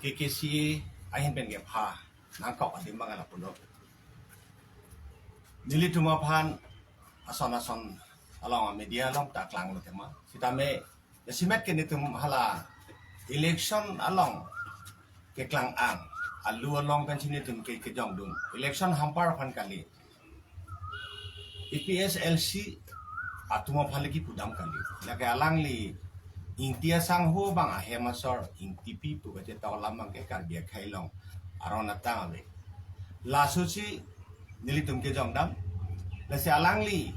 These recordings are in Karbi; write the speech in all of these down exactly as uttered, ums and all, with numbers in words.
K K C A ahin pen kepha nangkok adim abang lapulo. Nelitum aphan ason ason along media along ta klanglo tema. Sitame jasemet ke nelitum hala election along keklang ang alu along pensi nelitum ke kejongdun. Election hampar aphan kali. A P H L C atum aphan le kipudam kali. Lake alangli Ingti asangho abang ahem asor Ingtipi pu kachetong alam abang ke Karbi akhei along aron atang ave. Lasosi nelitum kejongdam. Lasi alangli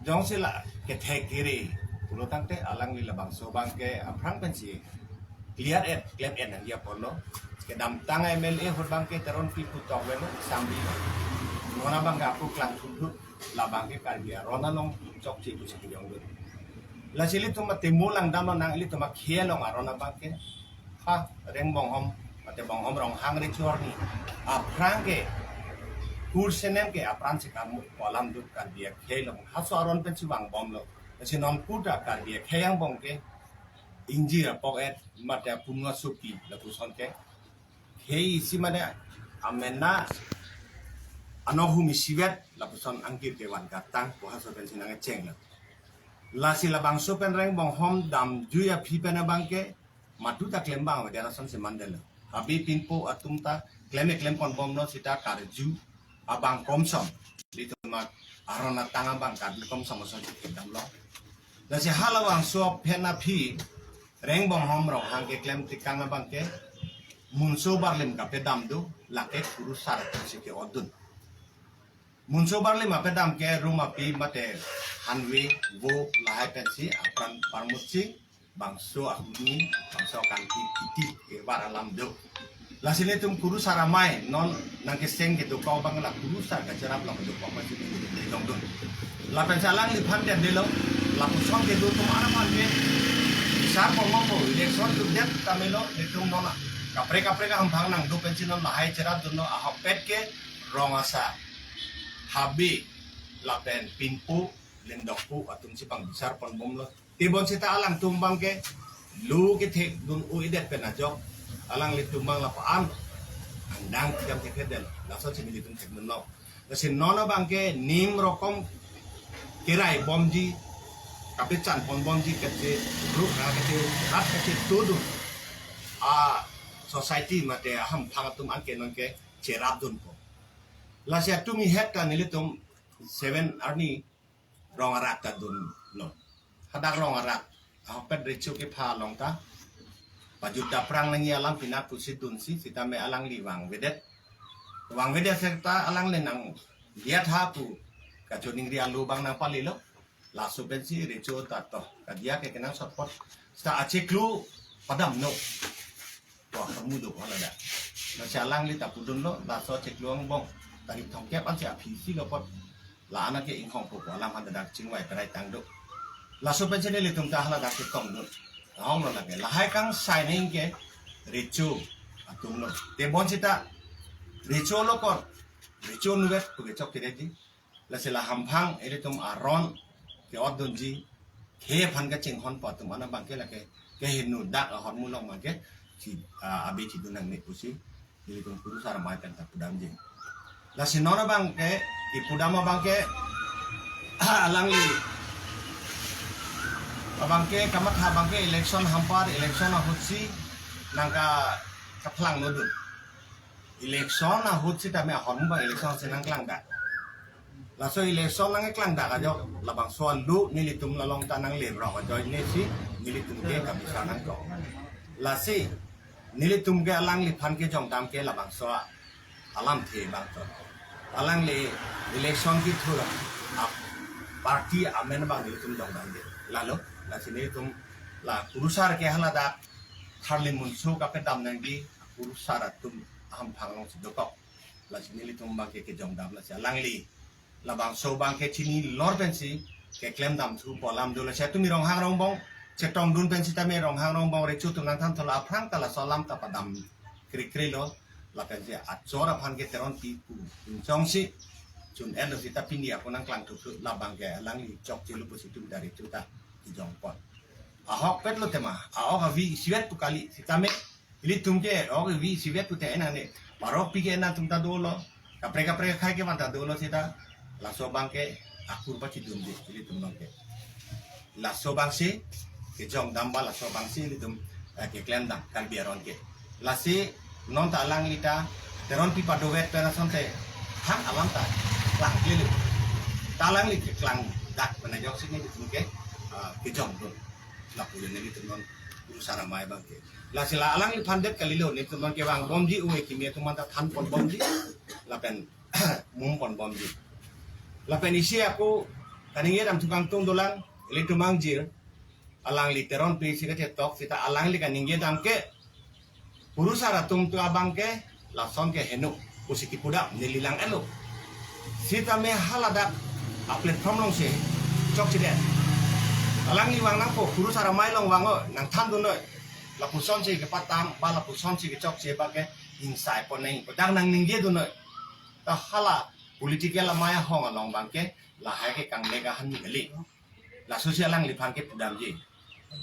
jongsi la kethek kere pulo tangte alangli labangso abang ke aphrang pensi clear et, klem et nangji apotlo. Kedamtang M L A ahut abang ke Teronpi pu tokvelo, sambi. Non abang ke ako klangthukthu, labang ke Karbi aron along chokche pusi kejongdun. Lasi ilitum atimo langdam nang ilitum akhei along aron abang ke, ha, Rengbonghom, mate Bonghom Ronghang recho arni aphrang ke kursenem ke apran si karmu pu alam do Karbi akhei along. Halaso aron pensi vangbomlo. Lasi non kuta Karbi akhei angbong ke ingjir apok et mate apunua sopi lapuson ke khei isi mane amena anohum isivet lapuson angkir kevan katang pu halaso pensi nangchenglo. Lasi labangso pen Rengbonghom damjui aphi pen abang ke madu ta klem abang avedet asonsi mandetlo. Habe pinpo atum ta klem-e klem ponbomlo seta karju abang komsom. Ilitum aron atang abang karju komsom asonsi kedamlo. Lasi halabangso aphen aphi Rengbonghom Ronghang keklem tekang abang ke Munso Barlim kapedam do, lake kurusar pensi ke-otdun. Munso Barlim apedam ke Rumapi mate Hanve vo lahai pensi apran parmutsi bangso ahuni, bangso kanti titi kevar alam do. Lasi ilitum kurusar amei non nangkeseng kedokok abang la kurusar kacherap along dokok abang si nelitum kejongdun. Lapensi alangliphan tendelo, lapuson kedo atum aphan ke bisar ponbompo, election dundet tame lo, nelitum non kaprek kaprek ahamphang nangdo pensi non lahai cherapdunlo, ahokpet ke rong asar, habe lapen pinpo, lindokpo atumsi pang bisar ponbomlo. Tebon seta alangtum abang ke lo kethekdun o-edet pen ajok alanglitum abang lapu-an angdeng kedam thekthedetlo. Lasonsi nelitum thekdunlo. Lasi non abang ke nim rokom kerai bomji, kapechan ponbomji kache, ru, ah, kacherat kachetodun a society mate ahamphang atum anke nonke cherapdunpo. Lasi atum ihet ta nelitum seven arni rong arat ta dunlo. Hadak rong arat, ahokpet recho kepha along ta pajut ta prang nangji alam pinak pusi dunsi, sitame alangli vangvedet. Vangvedet seta alangli nang diat ha pu kachoningri alu abang nangpalilo. Laso pensi recho ta to kadiak ke kenangsot apot seta achiklo padamlo. Wah, kamu do hala da. Lasi alangli ta pudunlo, laso achiklo angbong tarik thomkep ansi aphi si lo apot la-an ke inghongpo pu alam hadak chingvai perai tang do. Laso pensi nelitum ta hala dak chetongdun. Ahong lo lake. Lahai kangsai neng ke recho atumlo. Tebon seta recho lo kor. Recho nuvet pu kechok kedetji. Lasi la hamphang ilitum aron ke-otdunji, khei aphan kachinghonpo atum an abang ke lake kehingno dak ahormu along abang ke si, ah, abe chidun nangne pusi ilitum kurusar amei pen ta pudamji. Lasi non abang ke, kipudam abang ke, alangli abang ke kamatha abang ke election hampar, election ahutsi nangka kaplang nodun. Election ahut sitame ahormu abang election si nangklangdak. Laso election nangklangdak ajok labangso alu nelitum along ta nanglerok ajoine si nelitum ke kabisa nangkok. Lasi nelitum ke alangliphan kejongdam ke labangso alamthe abang to. Alangli election kethur a party amen abang nelitum jongdamde. Lalo, lasi nelitum la kurusar ke hala dak Tharli Munso kapedam nangji kurusar atum ahamphang alongsi dokok. Lasi nelitum abang ke kejongdam, lasi alangli labangso abang ke chinilor pensi keklem damthupo alam do. Lasi atum Ronghang Rongbong chetongdun pen sitame Ronghang Rongbong recho atum nangthan thula aphrang ta laso alam ta padam krekrelo. Lapensi achor aphan ke Teronpi pu inchongsi chun-etlo seta pini ako nangklangthukthu, labang ke alangli chokchelo pusi itum ta recho ta kejongpon. Ahokpetlo tema, a-ok avi isivet pu kali, sitame Ilitum ke ok vi sivet pute ena ne. Parok pi ke ena atum ta dolo. Kaprek kaprek akhai ke vanta dolo seta. Laso abang ke akur pachidunde ilitum abang ke. Laso abangsi kejongdam ba laso abangsi ilitum, eh, keklem dam Karbi aron ke. Lasi non ta alangli ta Teronpi padovet pen asonte hang alam ta klangkle. Ta alangli keklang dak pen ajoksi nelitum ke, ah, kejongdun. Lapu nelitum non Kurusar Amei abang ke. Lasi la alangliphan det kalilo, nelitum non kevang bomji, ove kimi atum anta than pon bomji. Lapen mum pon bomji. Lapen isi ako kaningje dam thukang tung dolang, ilitum angjir, alangli Teronpi si kachetok seta alangli kaningje dam ke, Kurusar atum tu abang ke lason ke heno pusi kipudam neli lang-etlo. Sitame haladak a-platform alongsi chokchedet. Alangli vang nangpo, Kurusar Amei along vang-o, nangthandun noi. Lapusonsi kepatam ba lapusonsi kechokche abang ke ingsai pon nang, dak nangningjedun noi. Ta hala political amei ahong along abang ke lahai ke kangle kahan ni kali. Lasosi alangliphan kepudamji.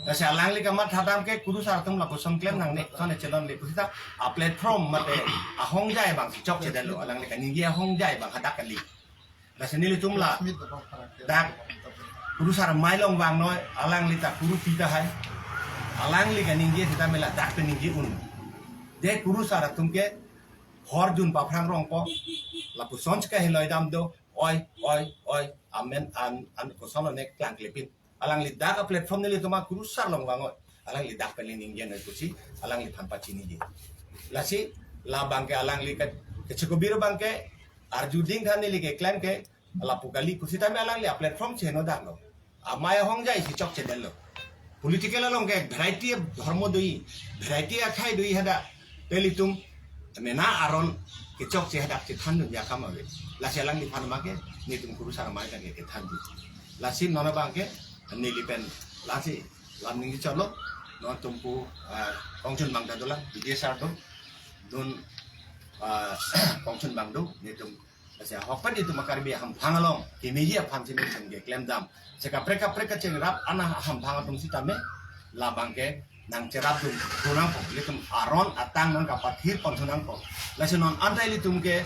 Lasi alangli kamatha dam ke Kurusar atum lapuson klem nangne, son echelon le pusita a-platform mate ahongjai abangsi chokchedetlo, alangli kaningje ahongjai abang hadak kali. Lasi nelitum ladak Kurusar Amei along vang noi, alangli ta Kurupi tahai. Alangli kaningje sitame ladak pen ningje un. De Kurusar atum ke horjun paphrang rongpo. Lapusonsi kahiloi dam do. Oi, oi, oi. Amen an, an koson ne klangklepin. Alangli dak a-platform nelitum a-Kurusar along vang-o. Alangli dak pen ningje noi pusi alangliphan pachiniji. Lasi la abang ke alangli ke, kechekobir abang ke arju ding than neli keklem ke lapu kali pusitame alangli a-platform cheno daklo. Amei ahongjaisi chokchedetlo. Political along ke variety of dhormo do-i, variety akhai do-i hadak. Te ilitum mena aron kechokche hadak chethandun akam ave. Lasi alangliphan abang ke nelitum Kurusar Amei ta ke kethandun. Lasi non abang ke neli pen lasi lam ningje cholo, non atum pu, ah, kongchun abang ta dolang, B D S R do, dun, ah, kongchun abang do, nelitum lasi ahokpet itum a-Karbi ahamphang along kemeji aphansi nelitum keklem dam. Sekaprek kaprek kachingrap ana ahamphang atum sitame la abang ke nangcherapdun, dun nangpo, ilitum aron atang nangkapathir pon thu nangpo. Lasi non anta ilitum ke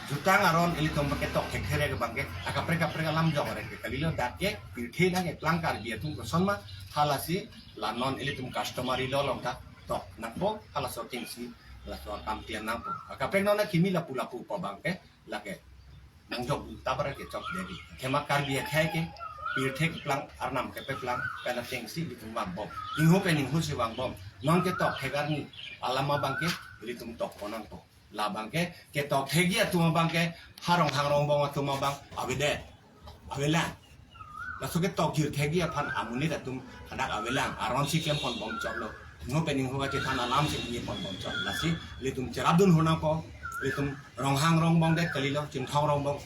jutang aron ilitum abang ke tokthek therek abang ke akaprek kaprek alam jok arek ke kalilo, dak ke pirthe nangkeplang Karbi atum koson ma, halasi la non ilitum customary law along ta tok nangpo, halaso atengsi laso akam klem nangpo. Akaprek non akimi lapu lapu pa abang ke lake nangjok ta bar kechokche dei. Athema Karbi akhai ke pirthe keplang, arnam kepeplang pen atengsi ilitum vangbom. Ingho pen inghosi vangbom. Non ke tokthek arni alam abang ke ilitum tok pon nangpo. La abang ke ketokthekji atum abang ke ha Ronghang Rongbong atum abang avedet, avelang. Laso ketokjirthekji aphan amonit atum hadak avelang, aronsi klem pon bom choklo. Ingho pen ingho kachethan alamsi ningje pon bom chok. Lasi ilitum cherapdun ho nangpo, ilitum Ronghang Rongbong det kalilo, Chinthong Rongbong,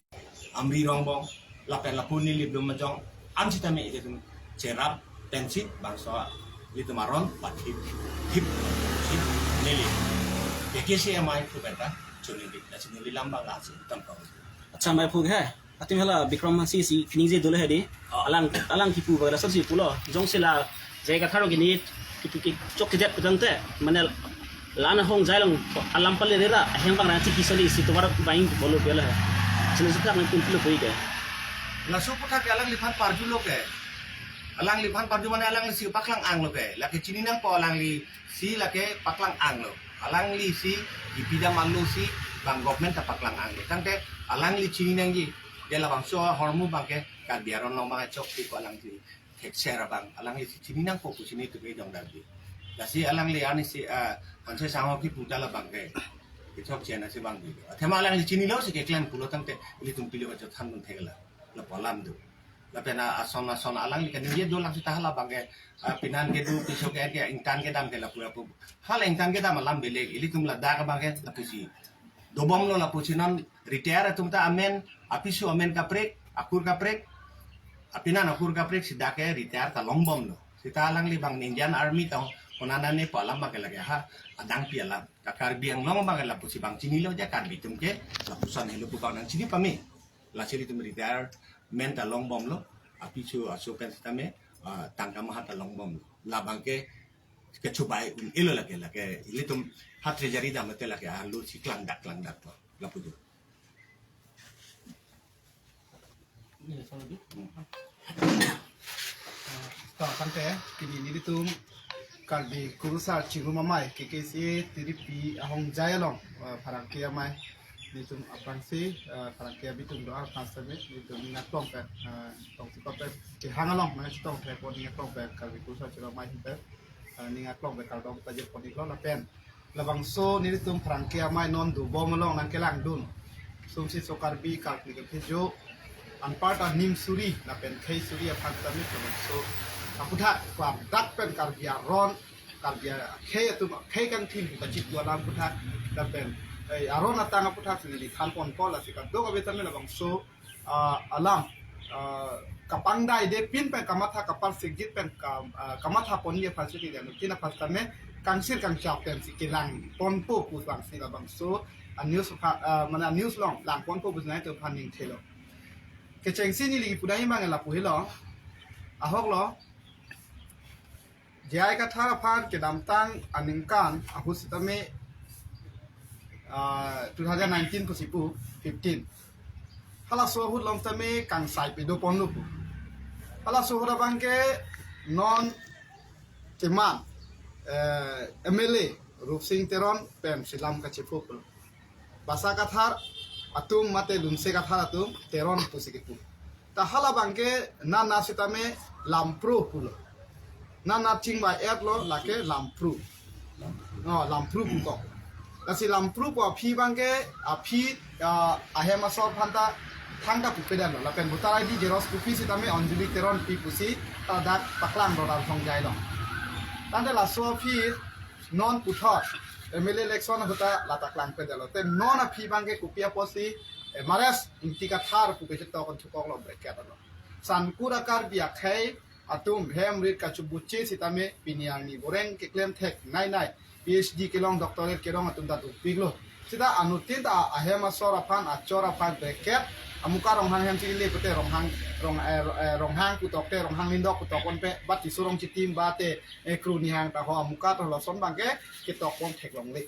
Amri Rongbong, lapen lapu neli Lumajong, an sitame ilitum cherap pensi bangso ilitum aron pathip thip si neli K K C M I pu pen ta chuningri, lasi neli lam abang lasi tam kong. Acha, maiphu ke, atim hala Bikram Hanse si kaningje dolo he dei. Oh. Alang, alang kipu ba lasonsi pulo. Jongsi la J I Kathar ke neli kipu ke chokchedet pu tangte, mane la-an ahongjai along alam pale rera, aheng bang rang chiki soli si tovar bang bolo pela he. Sini sudah nang pun pulo pui ke. Laso aputhak ke alangliphan parjulo ke. Alangliphan parju mane alanglisi paklang-anglo ke. Lake chini nangpo alanglisi lake paklang-anglo. Alanglisi kipidam alosi bang government ta paklang-anglo. Tangte alangli chini nangji. Dia labangso ahormu abang ke Karbi aron along abang chokche ko alangli thekser abang, alanglisi chini nangpo pusi nelitum kejongdamji. Lasi alangli anisi, ah, Hanse Sangho kipu ta la abang ke kechokche ansi vangji. Athema alangli chinilo si keklem pulo tangte ilitum pilo kachethandun theklo. Lapu alam do. Lapen ason ason alangli kaningje dolang seta hala abang ke, ah, pinan kedo, piso ke, ke ingtan kedam ke lapu lapu. Hala ingtan kedam alam beleg, ilitum ladak abang ke lapusi dobomlo, lapusi non retire atum ta amen, apiso amen kaprek, akur kaprek, apinan akur kaprek si dak ke retire ta longbomlo. Seta alangli bang Indian Army ta konat ne pu alam abang ke lake ha adangpi alam. Ta Karbi Anglong abang ke lapusi bang chinilo, ja Karbi atum ke lapuson helo pu bang nangchini pame. Lasi ilitum retirement ta longbomlo, apiso aso pen sitame, ah, tangka maha ta longbomlo. La abang ke Kechubai un-elo lake, lake ilitum ha treasury dam te lake arlo si klangdak klangdak lo lapu jo. To, tangte pini nelitum Karbi Kurusar Chingrum Amei, K K C A Tiripi ahongjai along, eh, pherangke amei nelitum aphrangsi, eh, pherangke abitum do-an aphan sitame nelitum ning aklong pen, eh, tong si kopen kehang along, mane chetong thek pon ning aklong pen Karbi Kurusar Chingrum Amei hin pen, eh, ning aklong pen kardom pajir pon iklo lapen labangso nelitum pherangke amei non dobom along nangkelangdun Sumsi So Karbi, Karkli Kephejo, anparta nimsuri lapen khei suri aphan sitame labangso aputhak klardak pen Karbi aron, Karbi akhei atum akhei kangthim pu kachiklo alam aputhak lapen, eh, aron atang aputhak si neli than ponpo, lasi kadokave tame labangso, ah, alam, ah, kapangdai de pin pen kamatha kapar sikjit pen kam-, ah, kamatha ponji aphan si neli anuttin aphan sitame kangsir kangchap pen si kelang ponpo pu vangsi labangso a-news aphan, ah, mane a-news along lang ponpo pu nangtum aphan ning thelo. Kechengsi neli kipu dai abang lapu helo, ahok lo, J I Kathar aphan kedamtang aningkan ahut sitame, ah, two thousand nineteen pusi pu, fifteen. Halaso ahut along sitame kangsai pedo ponlo pu. Halaso ahut abangke non keman, eh, M L A Rupsing Teron pen si lam kachepho pulo. Basa Kathar atum mate Lunse Kathar atum Teron pusi kipu. Ta hala abangke nana sitame Lampro pulo. Nana chingvai-etlo lake Lampro. Oh, Lampro pu kok. Lasi Lampro pu aphi abangke aphi, ah, ahem asor aphanta thangta pupe damlo. Lapen voter I D xerox copy sitame Anjali Teron pi pusi ta dak paklang ro dar thongjai lo. Tangte laso aphi non puthot M L A election ahut ta lata klangpe damlo. Te non aphi abangke kopi apotsi, eh, M R S Ingti Kathar pu kechetok an chukok lo bracket along. Sankur a-Karbi akhei atum hem rit kachubuche sitame pini arni boreng keklem thek nai nai, P H D kelong, doctorate kelong atum ta dopiklo. Sita anuttin ta ahem asor aphan, achor aphan bracket, Amuka Ronghang hem si le pute Ronghang, Rong, eh, eh, Ronghang pu tokte, Ronghang Lindok pu tok ponpe, bat Tisu Rongchitim bate, eh, Kru Nihang ta ho Amuka ta lason abangke ketok pon theklongle.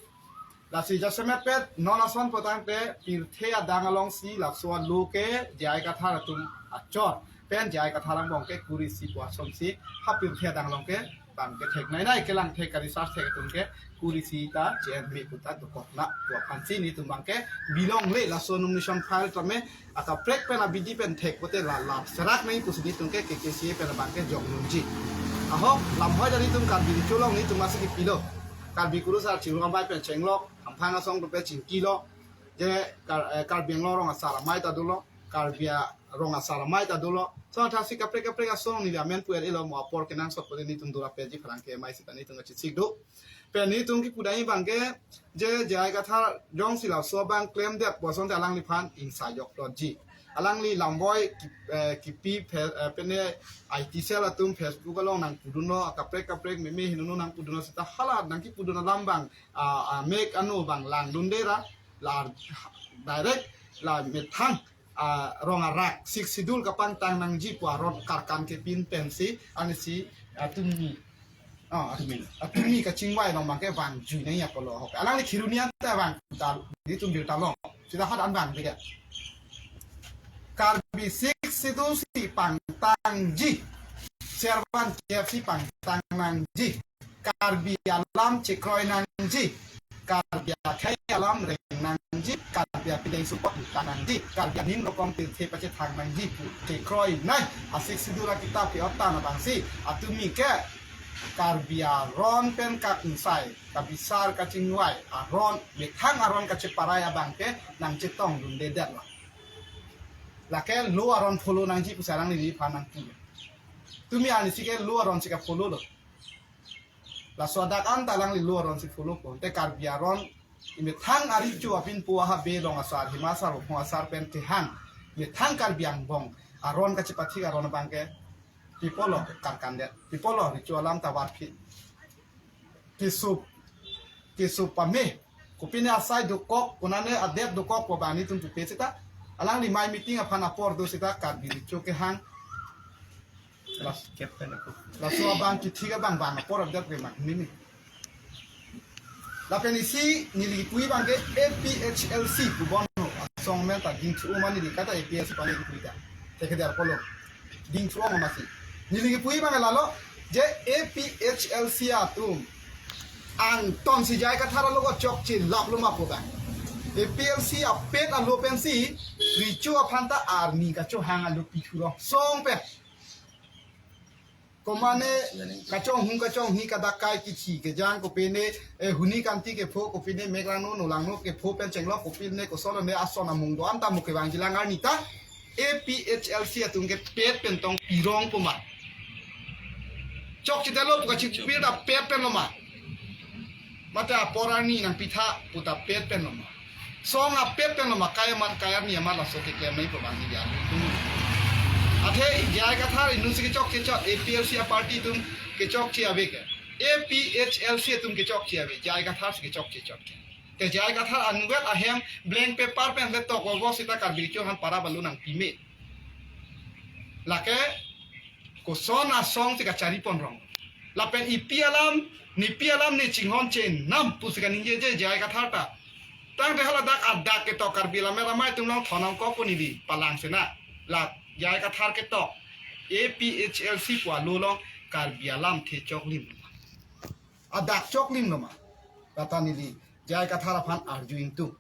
Lasi jasemet pet non ason pu tangte pirthe adang alongsi laso alo ke J I Kathar atum achor pen J I Kathar angbong ke kuri isi pu asonsi ha pirthe adang along ke bang ke thek nai nai kelang thek ka research thek atum ke kuri isi ta J N me pu ta dokok na pu aphansi nelitum abangke bilongle laso nomination file tame akaprek pen abidi pen thek pute la la serak nai pusi nelitum ke K K C A pen abangke jong nunji. Ahok lamhoi ta nelitum Karbi Richo along nelitum masi kipilo. Karbi Kurusar Chingrum Amei pen chenglok, Hamphang asong tum pen chingkilo. Je Kar-, eh, Karbi Anglong rong asar amei ta dolo, Karbi a-, rong asar amei ta dolo. So, thasi kaprek kaprek asong neli amen pu er elo mo apor kenangsot pute nelitum dura peji pherangke amei sita nelitum kachesik do. Pen nelitum kipu dai abangke, je J I Kathar jongsi laso abang klemdet pu asonte alangliphan ingsa yok lotji. Alangli lamboi ki-, eh, kipi phe-, eh, pene I T cell atum Facebook along nangpudunlo, kaprek kaprek meme hinunu nangpudunlo sita hala nangkipudun alam abang, ah, ah, mek anu abang langdunde ra, la direct la methang, ah, rong arak Sixth Schedule kapangtang nangji pu aron karkan kepin pensi, anisi, ah, tumi. Ah, atumi. Atumi kachingvai along abangke vangjui nangji apotlo ahok. Alangli Kheroni anta vang tal, nelitum birta long. Sita hadak an vang beda. Karbi Sixth Schedule si pangtangji. Servan K F C pangtang nangji. Karbi alam chekroi nangji. Karbi akhei alam reng nangji. Karbi apideng support ta nangji. Karbi anim rokom pirthe pachethang nangji pu chekroi nai. A-Sixth Schedule akitap ke-ot ta na abangsi. Atumi ke Karbi aron pen kakingsai, kabisar kachingvai aron, methang aron kacheparai abangke nangchetongdundedet lo. Lake law aron follow nangji pusi alangli neliphan nangpu. Tumi anisi ke law aron si ka-follow lo. Laso adak anta alangli law aron si follow po. Te Karbi aron, imethang aricho apin po aha be long asar, hima asar, ophong asar pen kehang. Methang Karbi angbong aron kachepathik aron abangke pi apotlo karkandet, pi apotlo richo alam ta varphi. Keso, keso pame. Kopine asai dokok, konane adet dokok pu abang nelitum pupe sita. Alangli mei meeting aphan apor do sita Karbi Richo kehang. Laso abang kethik abang bang apor abidat ke mak nini. Lapen isi neli kipu abang ke A P H L C pu bon ho. Asong men ta dingthu ma neli kata A P H L C pale kipu ta. Teke der polo. Dingthu ma masi. Neli kipu abang lalo je A P H L C atum angton si J I Kathar alo kechokche lap lo ma pu abang. A P H L C apet alo pensi recho aphan ta arni kachohang alo pithu lo. Song pen. Komane kachonghong kachonghi kadakai kithi kejang kopine, eh, huni kanti kepho kopine mekrangno nolangno kepho pen chenglok kopine koson ne ason amung do-an ta mo kevangji lang arni ta A P H L C atum ke pet pen tong pirong pu ma. Chokche detlo pu kachipir ta pet pen lo ma. Mate apor arni nangpitha pu ta pet pen lo ma. Song apet pen lo ma, kai amat kai arni amat laso keklem nai pu abang neli alu. Athe J I Kathar inut si kechokche chot, A P H L C aparty atum kechokche ave ke. A P H L C atum kechokche ave, J I Kathar si kechokche chot ke. Te J I Kathar anvet ahem blank paper pen le tok obo sita Karbi Richo aphan para balu nangpi me. Lake koson asong si kachari pon rong. Lapen ipi alam, nipi alam ne chinghon chenam pusi kaningje je J I Kathar ta. Tangte hala dak adak ketok Karbi lammet amei atum along thonam ko pu neli palang sena. La J I Kathar ketok A P H L C pu alo along Karbi alamthe choklim lo ma. Adak choklim lo ma. Kata neli J I Kathar aphan arju ingtung.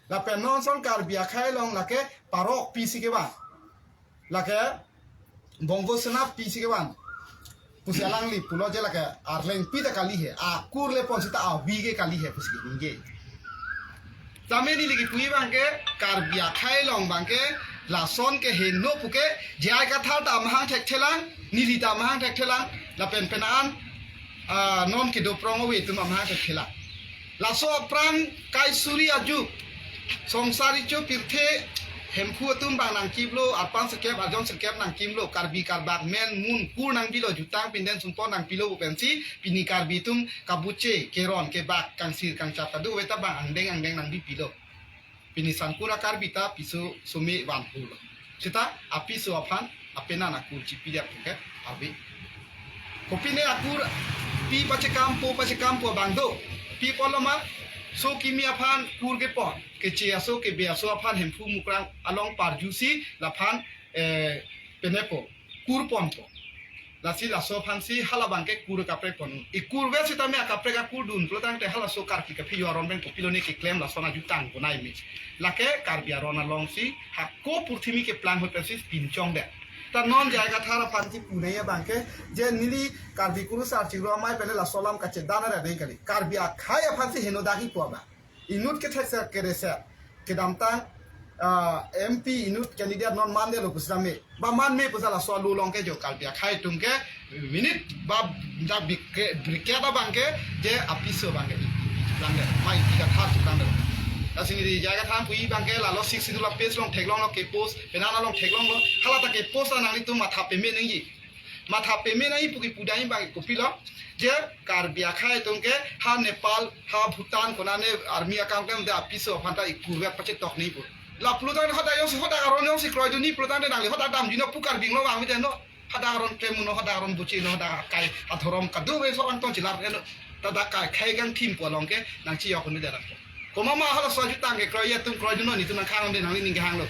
Lapen non ason Karbi akhei along lake parok pisi kevan. Lake Bongo Sena pisi kevan. Pusi alangli pulo je lake arleng pi ta kali he. Akur le pon sita avi ke kali he pusi ningje. Tame neli kipu abang ke Karbi akhei along abang ke lason ke heno puke J I Kathar ta amahang thekthelang, neli ta amahang thekthelang, lapen penan, ah, non kedo prong ove atum amahang thekthelang. Laso aphrang kai suri ajuk. Songsar icho pirthe Hemphu atum abang nangkimlo, arpan sirkep, arjon sirkep nangkimlo, Karbi Karbak men mun kur nangbilo, jutang pinden sumpon nangpilo pu pensi, pini Karbi atum kabuche, keron, kebak, kangsir, kangchap, kadu-ave ta abang angdeng angdeng nangbipilo. Pini sangkur a-Karbi ta piso some van hul. Sita apiso aphan apenan akur chipi dia puke ave. Kopine akur pi pachekam po pachekam po abang do. Pi pon lo ma, so kimi aphan kur kepon, keche aso kebe aso aphan Hemphu Mukrang along parjusi laphan, eh, penepo, kur ponpo. Lasi laso aphansi hala abang ke kur kaprek pon. Ikur vet sitame akaprek akur dun pulo tangte halaso Karbi kaphi yo aron pen kopilo ne keklem lason ajutang konai me. Lake Karbi aron alongsi hako purthimi keplang ahut pensi pinchong det. Ta non J I Kathar aphansi punai abang ke je neli Karbi Kurusar Chingrum Amei pen laso alam kachedan ra dei kali. Karbi akhei aphansi heno dagi pu abang. Inut kethekser kereser kedamtang, ah, M P inut candidate non mandetlo pusitame. Ba man me pusi laso alo along ke jo Karbi akhei atum ke minute ba dak bik-, briket abang ke je apiso abang ke lang de. Mai J I Kathar lang de. Lasi neli J I Kathar pu abang ke lalo Sixth Schedule a-page along theklonglo ke post, penan along theklonglo. Hala ta ke post nanglitum matha peme nangji. Matha peme nangji pu kipu dai abang kopilo. Je Karbi akhei atum ke ha Nepal, ha Bhutan konane army akam klem de apiso aphan ta ikur vet pachetok nangji pu. La pulo tangte hadak jongsi hadak aron jongsi kroidunji pulo tangte nangli hadak damji no pu Karbi Anglong vang mite no. Hadak aron klem no, hadak aron buchi no, hadak akai adhorom kadu-ave so angtong chilar no. Ta dak kai khei kangthim pu along ke nangchijok un-e det. Komat ma halaso ajutang ke kroi atum kroidun non, itum nangkhang de nangli ning kehanglo.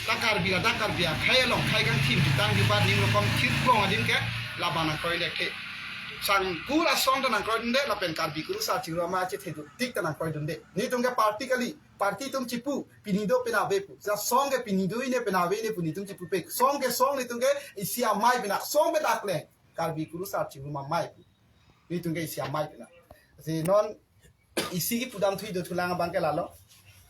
Ta Karbi la dak Karbi akhei along khei kangthim jutang jubat ning rokom thirklong adim ke labang nangkroi lek the. Sangkur asong ta nangkroidunde lapen Karbi Kurusar Chingrum Amei chethe duk tik ta nangkroidunde. Netum ke party kali, party atum chipu, pini do penap ave pu. Ja song ke pini do-i ne penap ave ne pu netum chipupe. Song ke song netum ke isi amei penap, song pen dak le Karbi Kurusar Chingrum Amei pu. Netum ke isi amei penap. Si non isi kipu damthu-i dothulang abang ke lalo.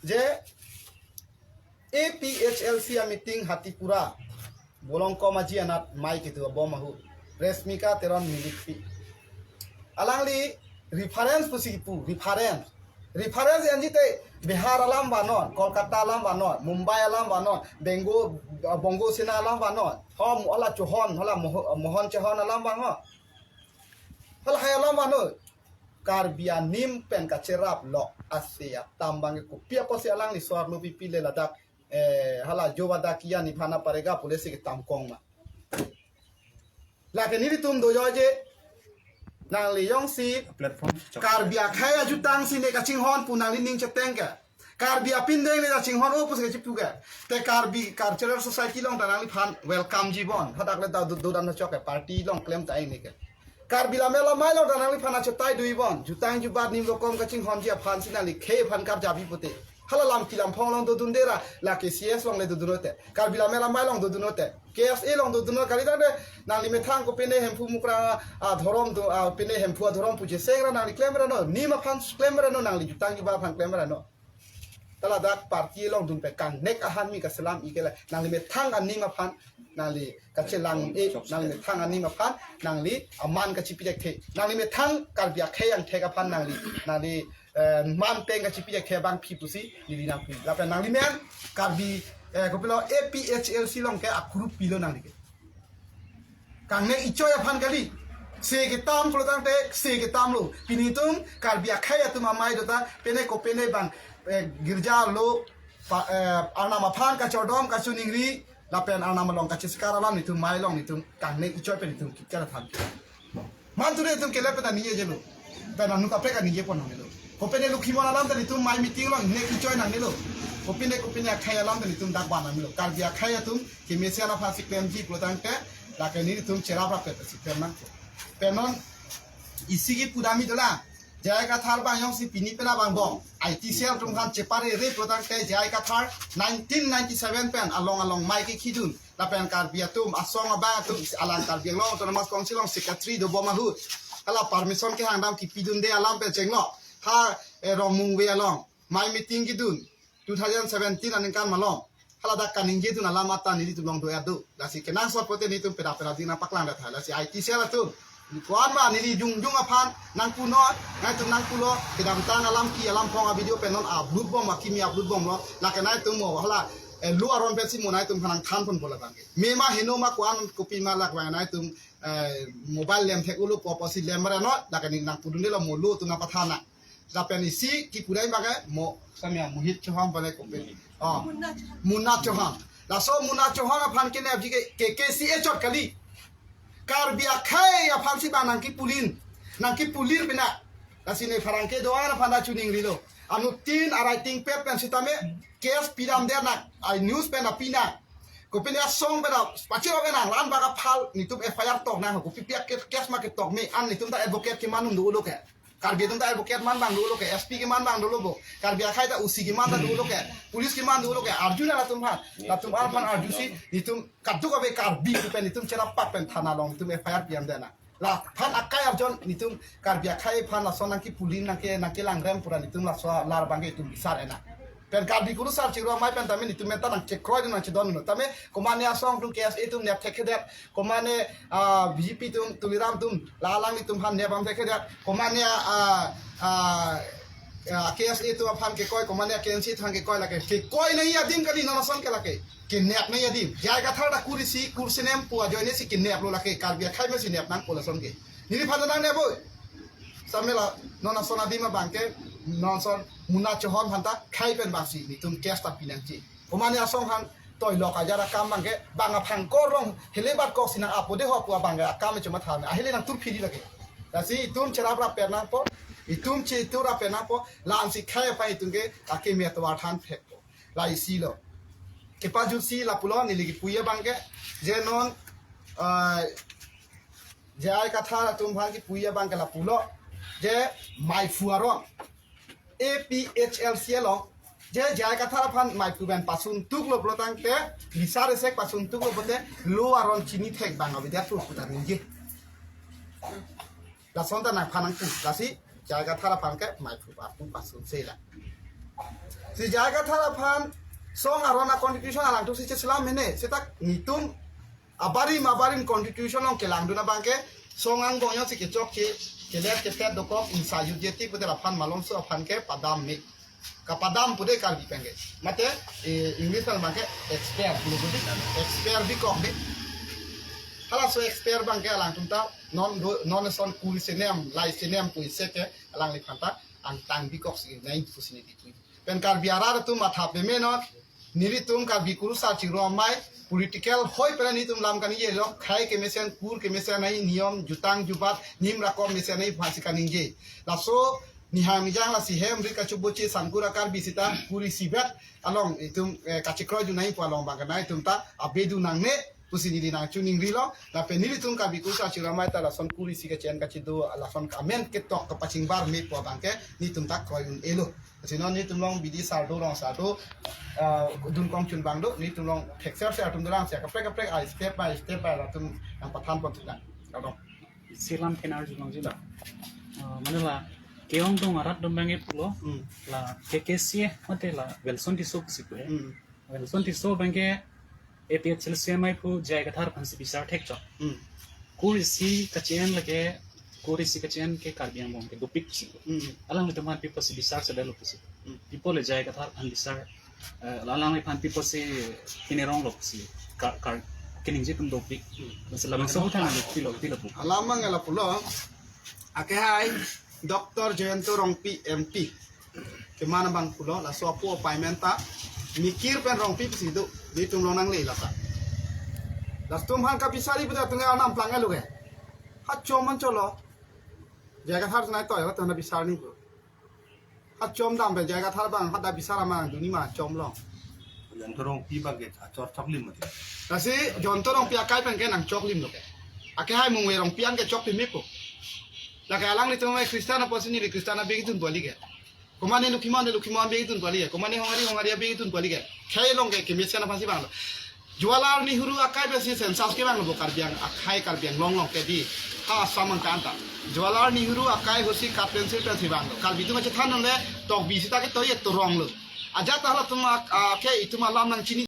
Je A P H L C a-meeting Hatipura Bolongkom aji anat mei kedo abom ahut Reshmika Teron Militpi. Alangli reference pusi kipu, reference. Reference enji te Bihar alam vanon, Kolkata alam vanon, Mumbai alam vanon, Bengo, Bongo Sena alam vanon. Ho hala Chauhan, hala Moho-, Mohon Chauhan alam van ho. Halahei alam vano. Karbi anim pen kacherap lok ase atam abang ke kopi apotsi alangli so-arlo pipi le ladak, eh, hala jo vada kiya nibhana padega pu le si ketam kong ma. Lake nelitum do joje, nangli jongsi platform chok. Karbi akhei ajutang si ne kachinghon pu nangli ning cheteng ke. Karbi apindeng ne kachinghon-o pusi kachipu ke. Te Karbi Cultural Society along ta nangliphan welcome ji bon. Hadak le ta do, dodan chok ke, party along klem ta ing ne ke. Karbi Lammet Lamai along ta nangliphan achetai do-i bon. Jutang jubat nim rokom kachinghon ji aphan si nangli khei aphan karjabi pute. Hala lam kilam phong along dodunde ra, lake C S along le dodun-o te. Karbi Lammet Lamai along dodun-o te. K S A along dodun-o kali tangte, nangli methang kopine Hemphu Mukrang adhorom do, a, pine Hemphu adhorom pu cheseng ra nangli klem ra no, nim aphan klem ra no, nangli jutang jubat aphan klem ra no. Ta ladak party along dun pen kangnek ahan mi kaselam-i ke le, nangli methang anim aphan, nangli kachelang-e, nangli methang anim aphan, nangli aman kachipi thekthe, nangli methang Karbi akhei angthek aphan, nangli, nangli, eh, man peng kachipi thekthe abang phi pusi neli nangpi. Lapen nangli men Karbi, eh, kopilo A P H L C along ke akuru pilo nangli ke. Kangnek ichoi aphan kali. Se ketam pulo tangte, se ketam lo. Pini tum Karbi akhei atum amei do ta, pine kopine bang, eh, girja lo, pa, eh, Arnam aphan kachordom kachiningri, lapen Arnam along kachiskar alam nelitum mei along nelitum kangnek ichoi pen nelitum kikar than. Man tu nelitum kele pen ta ningje lo. Pen anu kaprek ningje pon nangne lo. Kopine Lokhimon alam ta nelitum mei meeting along nek ichoi nangne lo. Kopine, kopine akhei alam ta nelitum dak ban nangne lo. Karbi akhei atum kemesen aphan si klemji pulo tangte, lake nelitum cherap rap pen si klem nang. Pen non isi kipu dam-i dolang. J I Kathar abang jongsi pini pen abang bom, I T cell atum aphan cheparere pulo tangte J I Kathar nineteen ninety-seven pen along along mei kekhidun. Lapen Karbi atum asong abang atum, alang Karbi Anglong Autonomous Council along secretary dobom ahut, hala permission kehang dam kipidunde alam pen chenglo. Ha, eh, Rongmongve along mei meeting kedun two thousand seventeen aningkan malom. Hala dak kaningje dun alam ata nelitum along do ya do. Lasi kenangsot pote nelitum pera pera dina paklang dat hai. Lasi I T cell atum, ko-an ma neli jongjong aphan nangpunon, nangtum nangpulo, kedamtang alam ki alam phong a-video pen non upload bom, akimi upload bomlo. Lake nangtum mo hala, eh, lo aron pensi mo nangtum aphan nangthan ponpo labang ke. Mema heno ma ko-an kopi ma lak abang nangtum, eh, mobile lem thek-olo pu pusi lem ra no, lake neli nangpudunde lo, mo lo atum nangpathan nang. Lapen isi kipu dam abang ke mo, samya Mohit Chauhan bale kopi. Oh. Munna Chauhan. Laso Munna Chauhan aphan kenepji ke K K C A chot kali. Karbi akhei aphan si bang nangkipulir, nangkipulir pina. Lasi ne pherangke do-an aphan ta chiningrilo. Anuttin arai tingpet pen sitame case pidamde nang, ai news pen ta pi nang. Kopine asong pen ta pachirok nang, la-an bak aphal nelitum F I R tok nang, kopi pi a-case ma ketok me, an nelitum ta advocate keman un dolo ke. Karbi atum ta advocate man bang dolo ke, S P keman bang dolo bo. Karbi akhei ta O C keman ta dolo ke, police keman dolo ke, arju nang latum aphan. Latum aphan arjusi, nelitum kadokave Karbi pen nelitum cherap pak pen thana along nelitum F I R pidamde nang. Laphan akai arjon nelitum Karbi akhei aphan lason nangkipulir nangke, nangkelangrem pura nelitum laso alar abang ke nelitum bisar enang. Pen Karbi Kurusar Chikro Amei pen tame nelitum menta nangchekroi nangchedon no. Tame komane asong atum K S A atum nep thekthedet. Komane, ah, B J P atum, Tuliram atum, la alanglitum aphan nep bam thekthedet. Komane, ah, ah, ah, K S A atum aphan kekoi, komane K N C atum aphan kekoi lake. Kekoi nangji adim kali non ason ke lake. Kenep nangji adim. J I Kathar ta kur isi, kur senem pu ajoine si keneplo lake. Karbi akhei mesi nep nangpo lason ke. Neliphan ta nangnep oi. Samela non ason adim abang ke, non ason Munna Chauhan aphan ta khei pen bangsi nelitum case ta pi nangji. Komane asong aphan toilok ajar akam abang ke, bang aphang korong helebat kok si nang-apo de ho pu abang ke akam chomatha me. Ahele nangtur phiri lake. Lasi itum cherap rap pen nangpo, itum chetur rap pen nangpo, la-an si khei aphan itum ke akeme atovar than phekpo. La isi lo. Kepajutsi lapulo neli kipuji abang ke, je non, ah, J I Kathar atum aphan kipuji abang ke lapulo. Je maiphu aron A P H L C along, je J I Kathar aphan maiphu pen pasun tuklo pulo tangte, bisar esek pasun tuklo pote, lo aron chini thek bang avedet pu putar ningje. Lason ta nangphan nangpu, lasi J I Kathar aphan ke maiphu papu pasun sela. Si J I Kathar aphan song aron a-contribution alangtum si cheselam mene, seta nelitum abarim abarim contribution along kelangdun abang ke song angbong jongsi kechokche, kelet kepet dokok, insa yut jeti pute laphan malomso aphan ke padam me. Kapadam pu de Karbi pen ke. Mate, eh, English pen abang ke expire pulo pu de. Expire bikok de. Halaso expire abang ke alangtum ta non do, non ason kur senem, lai senem pu isi ke alangliphan ta angtang bikok si nai pusi neli kipu. Pen Karbi arat atum matha peme non. Nelitum Karbi Kurusar Chingrum Amei political hoi pera nelitum lam kaningje lo, khei kemesen, kur kemesen ai, niyom, jutang jubat, nim rakom mesen ai aphansi kaningje. Laso nihang nijang lasi hem ri kachubuchi sangkura Karbi sita kuri sibet along itum, eh, kachikroi junai pu along bang kanai itum ta abedu nangne pusi neli nangchiningrilo. Lapen nelitum Karbi Kurusar Chingrum Amei ta lason kuri isi kachian kachido lason amen ketok kapachingbar me pu abang ke nelitum ta kroi un-elo. Sino nelitum along bidi sar do, rong sar do, ah, dun kong chun bang do, nelitum along thekser ser atum dolang ser kaprek kaprek ai step by step by latum nangpathan pon tulang. Kadong. Silam kenar julang jila. Ah, mane la ke-ongdung arat dum abang ke pulo. Hmm. La K K C mate la Welson Tisso pusi pu he. Hmm. Welson Tisso abang ke A P H L C amei aphu J I Kathar aphansi bisar thekchok. Hmm. Kur isi kachian lake, kur isi kachian ke Karbi angbong ke dopik pusi. Hmm. Alanglitum aphan pi pusi bisar sedang lo pusi. Hmm. Pi pu le J I Kathar aphan bisar, eh, alangli aphan pi pusi kini rong lo pusi. Kar, kar, kaningje atum dopik. Hmm. Masi labangso aputhak lo pilo, pilo pu. Alam abang lapulo. Akehai Doctor Jayanta Rongpi M P. Keman abang pulo, laso apo appointment ta Mikir pen Rongpi pusi do, nelitum along nangle lata. Latum aphan kabisari pu ta atum anam plang alo ke. Ha chom man cholo. J I Kathar nai toy, ha ta na bisar ni pu. Ha chom dam pen J I Kathar abang, ha da bisar amang duni ma chom long. Jayanta Rongpi abang ke achor choklim mati. Lasi Jayanta Rongpi akai pen ke nangchoklim lo ke. Akehai Mungve Rongpi an ke choklim me pu. Lake alanglitum amei Christian apotsi neli Christian abang dun bali ke. Komane Lokhimon, Lokhimon abang dun bali ke. Komane Hongari, Hongari abang dun bali ke. Khei along ke kemesen aphansi bang lo. Jawaharlal Nehru akai pensi census kevang lo Karbi Ang, akhei Karbi Anglong along ke di. Ha Assam angkan ta. Jawaharlal Nehru akai hosi cut pencil pensi vang lo. Karbi atum achethan le Tokbi sita ke toye torong lo. Ajat ta halatum ak-, ake itum alam nangchini